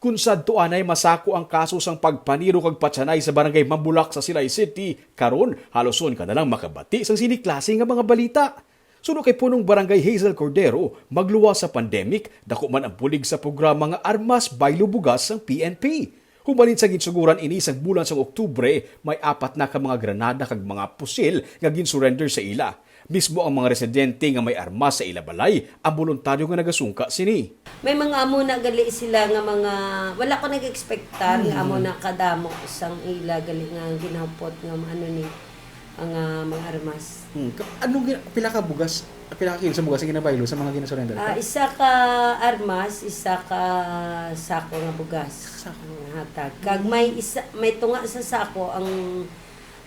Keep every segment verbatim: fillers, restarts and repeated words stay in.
Kung sadto anay masako ang kaso sang pagpaniro kag patsanay sa Barangay Mambulak sa Silay City, karon halos wala ka na lang makabati sang sini klase nga mga balita. Suno kay Punong Barangay Hazel Cordero, magluwas sa pandemic, dako man ang bulig sa programa nga Armas Baylo Bugas sang P N P. Hubanin sa ginsuguran ini sang bulan sang Oktubre, may apat na ka mga granada kag mga pusil nga ginsurrender sa ila. Mismo ang mga residente nga may armas sa ila balay ang boluntaryo nga nagasungka sini. May mga amo na gali sila nga mga, wala ko nag-expectar nga amo na kadamo sang ila gali nga ginahupot nga ano ni, mga, mga armas. Hmm. Ka- Anong gina- pila ka bugas? Pila ka kilo sa bugas ang ginabaylo sa mga ginasurrender? Ah, isa ka armas, isa ka sako nga bugas. Sako. Ang hatag. Kag may isa, may tunga sa sako ang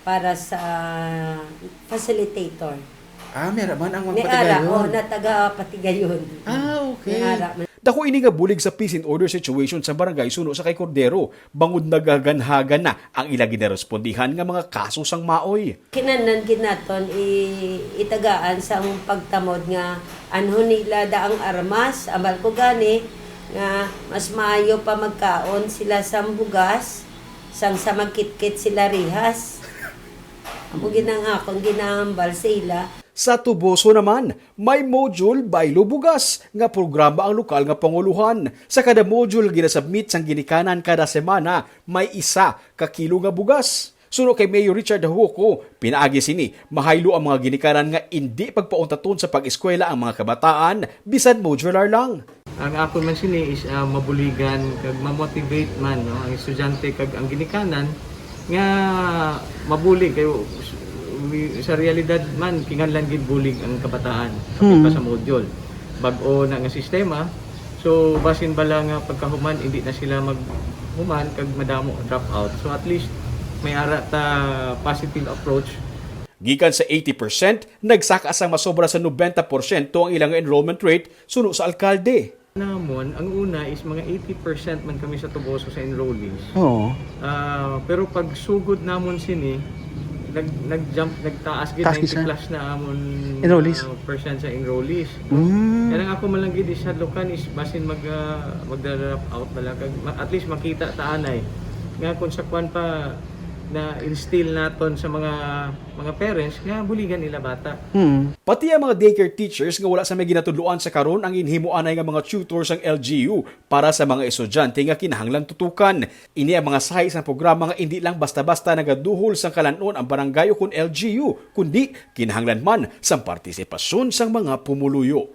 para sa facilitator. Ah, may raman ang May ara, magpatigayon. Oh, na taga Patigayon. Ah, okay. May ara man. Dako ini nga bulig sa peace and order situation sa barangay suno sa kay Cordero, bangod nagaganhagan na ang ila ginarespondihan nga mga kaso sang maoy. Kinahanglan gid naton i-, itagaan sang pagtamod nga anhon nila da ang armas, ambal ko gani nga mas maayo pa magkaon sila sang bugas sang sa magkitkit sila rihas. Amo gid ang akong ginahambal sa ila. Sa Tuboso naman, may module Baylo Bugas nga programa ang lokal nga panguluhan. Sa kada module ginasubmit sang ginikanan kada semana, may isa ka kilo nga bugas. Suno kay Mayor Richard Huco, pinaagi sini, mahaylo ang mga ginikanan nga indi pagpauntaton sa pag-eskwela ang mga kabataan, bisan modular lang. Ang akon man sini is, ah, mabuligan kag ma-motivate man, no, ang estudyante kag ang ginikanan nga mabulig kay sa realidad man kinahanglan gid bulig ang kabataan kapit pa Hmm. sa module. Bag-o na nga sistema, so basin bala nga pagkahuman hindi na sila maghuman kag madamo drop out. So at least may ara ta positive approach. Gikan sa eighty percent, nagsaka sang masobra sa nobenta porsyento ang ilang enrollment rate suno sa alkalde. Namon, ang una is mga eighty percent man kami sa Tuboso sa enrollees. Oo. Ah, pero pag sugod namon sini, nag, nag-jump, nagtaas gid, Taas gid ninety sa plus na amon, enrollees. Ah, percent sa enrollees. Mm. Kaya ang ako man lang gid is hadlukan is basin mag, ah, magda-drop out na lang. Kag ma-, at least makita ta anay nga kung sa kwan pa na instill naton sa mga, mga parents nga buligan nila bata. Hmm. Pati ang mga daycare teachers nga wala sa may ginatudloan sa karon ang ginhimo anay nga mga tutor sang L G U para sa mga estudyante nga kinahanglan tutukan. Ini ang mga sahi sang programa nga indi lang basta-basta nagaduhol sang kalan-on ang barangay o kun L G U, kundi kinahanglan man sang partisipasyon sang mga pumuluyo.